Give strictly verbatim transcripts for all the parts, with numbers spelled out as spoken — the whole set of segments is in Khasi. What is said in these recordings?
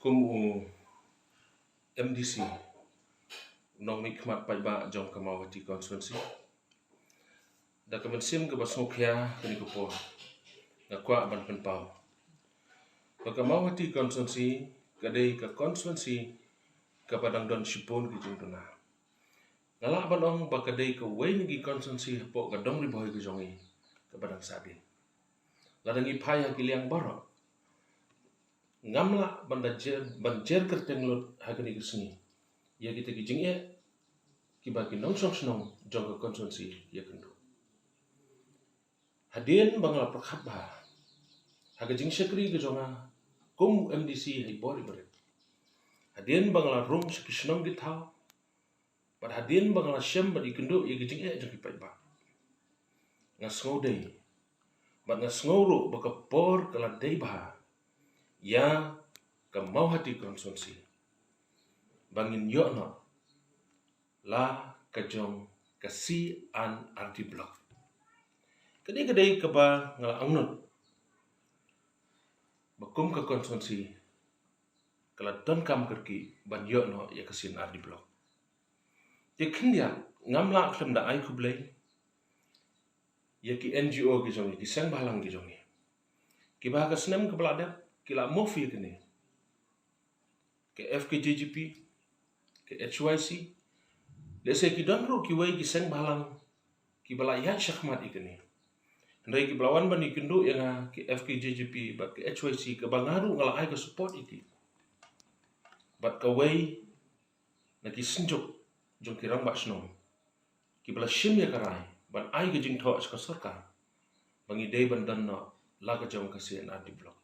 Kum u M D C, u nongmihkhmat paidbah jong ka Mawhati constituency, da ka mynsiem kaba sngewkhia kane ka por nga kwah ban pynpaw ba ka Mawhati constituency ka dei ka constituency kaba dang don shibun ki jingduna. Nga lah ban ong ba ka dei kawei na ki constituency hapoh ka dong Ri Bhoi ka jong ngi kaba dang sahdien. Lada ngi phai ha ki liang baroh, ngam lah ban da jer, ban jer kyrteng lut ha kane ka sngi ïa kita ki jingeh kiba ki nongshong shnong jong ka constituency ïakynduh. Hadien ba nga la pyrkhat bha ha ka jingshakri ka jong nga kum M D C ha i bor i barit, hadien ba nga la rung sha ki shnong ki thaw, bad hadien ba nga la shem bad ïakynduh ïa ki jingeh jong ki paidbah, nga sngew dei bad nga sngew ruh ba ka por ka la dei bha ïa ka Mawhati constituency ba ngin ïoh noh la ka jong ka C and R D block. Ka dei, ka dei kaba nga la angnud ba kum ka constituency ka la donkam kyrkieh ban ïoh noh ïa ka C and R D block. Te khyndiat ngam lah khlem da ai khublei ïa ki N G O ki jong ngi, ki seng bhalang ki jong ngi, kiba ha ka snem kaba la dep ki la move ïa kane, ka F K J G P, ka H Y C. Lehse ki don ruh kiwei ki seng bhalang kiba la ïaid shakhmat ïa kane, hynrei kiba la wan ban ïakynduh ïa nga, ki F K J G P bad ki H Y C, kaba nga ruh nga la ai ka support ïa ki. Bad kawei na ki synjuk jong ki rangbah shnong kiba la shim ïa ka rai ban ai ka jingthoh sha ka sorkar ba ngi dei ban don noh la ka jong ka C and R D block.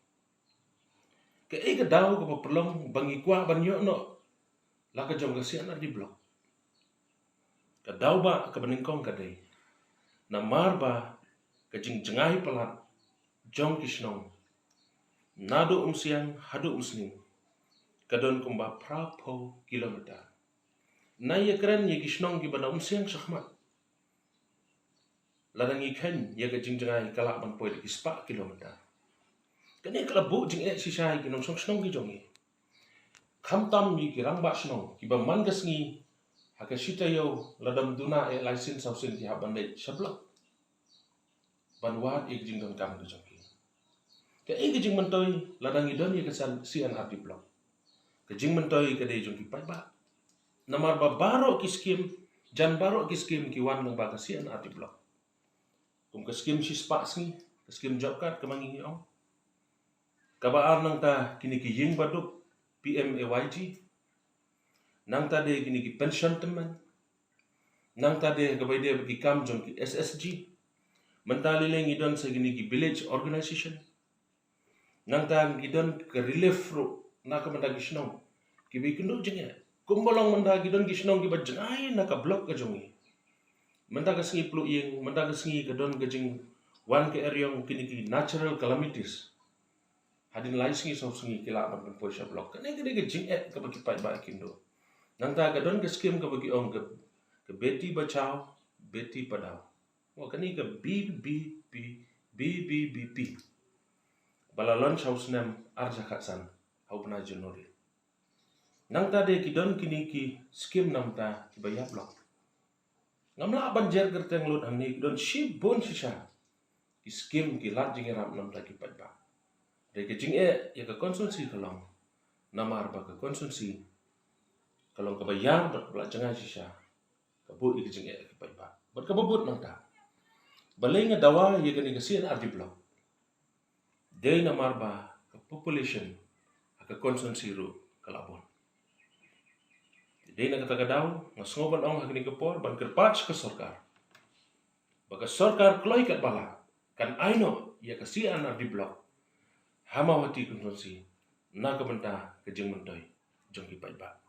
Kaei ka daw kaba pynlong ba ngi kwah ban ïoh noh la ka jong ka C and R D block? Ka daw ba kaba nyngkong ka dei namar ba ka jingjngai palat jong ki shnong naduh Umsiang haduh Umsning ka don kumba phra phew kilometer. Nai ïakren ïa ki shnong kiba na Umsiang shakhmat, lada ngi kheiñ ïa ka jingjngai ka lah ban poi da ki spah kilometer. Kane ka la buh jingeh shisha ïa ki nongshong shnong ki jong ngi, khamtam ïa ki rangbah shnong kiba man ka sngi ha ka shi taïew, lada ym duna eh lai sien saw sien ki hap ban leit sha block ban wad ïa ka jingdonkam ka jong ki. Kaei ka jingmyntoi lada ngi don ïa ka C and R D block? Ka jingmyntoi ka dei jong ki paidbah. Namar ba baroh ki skim, jan baroh ki skim ki wan lyngba ka C and R D block. Kum ka skim shispah sngi, ka skim job card kaba ngi ong. Kaba ar nangta kine ki ïing ba duk, P M A Y G. Nangta de kine ki pension tymmen. Nangta de kaba ïadei bad ki kam jong ki S S G. Mynta lei lei ngi don sa kine ki village organization. Nangta ngi don ka relief ruh na ka bynta ki shnong kiba ïakynduh jingeh. Kumba long mynta ki don ki shnong kiba jngai na ka block ka jong ngi. Mynta ka sngi pluh ïing, mynta ka sngi ka don ka jingwan ka eriong, kine ki natural calamities. Hadien lai sngi saw sngi ki lah ban pynpoi sha block. Kane ka dei ka jingeh kaba ki paidbah ïakynduh. Nangta ka don ka skim kaba ki ong ka, ka Beti Bachao, Beti Padhao. Wa kane ka B B B, B B B P ba la launch ha u snem ar hajar khatsan ha u bnai January. Nangta de ki don kine ki skim namar kiba ïa block. Ngam lah ban jer kyrteng lut hangne, ki don shibun shisha ki skim ki lad jingïarap namar ki paidbah. Dei ka jingeh ïa ka constituency ka long namar ba ka constituency ka long kaba ïar bad kaba la jngai shisha, ka buh ïa ka jingeh ïa ki paidbah. Bad kaba bud nangta, balei nga dawa ïa kane ka C and R D block? Dei namar ba ka population ha ka constituency ruh ka la bun. Dei na kata ka daw nga sngew ban ong ha kane ka por ban kyrpad sha ka sorkar ba ka sorkar kloi katba lah kan ai noh ïa ka C and R D block ha Mawhati constituency na ka bynta ka jingmyntoi jong ki paidbah.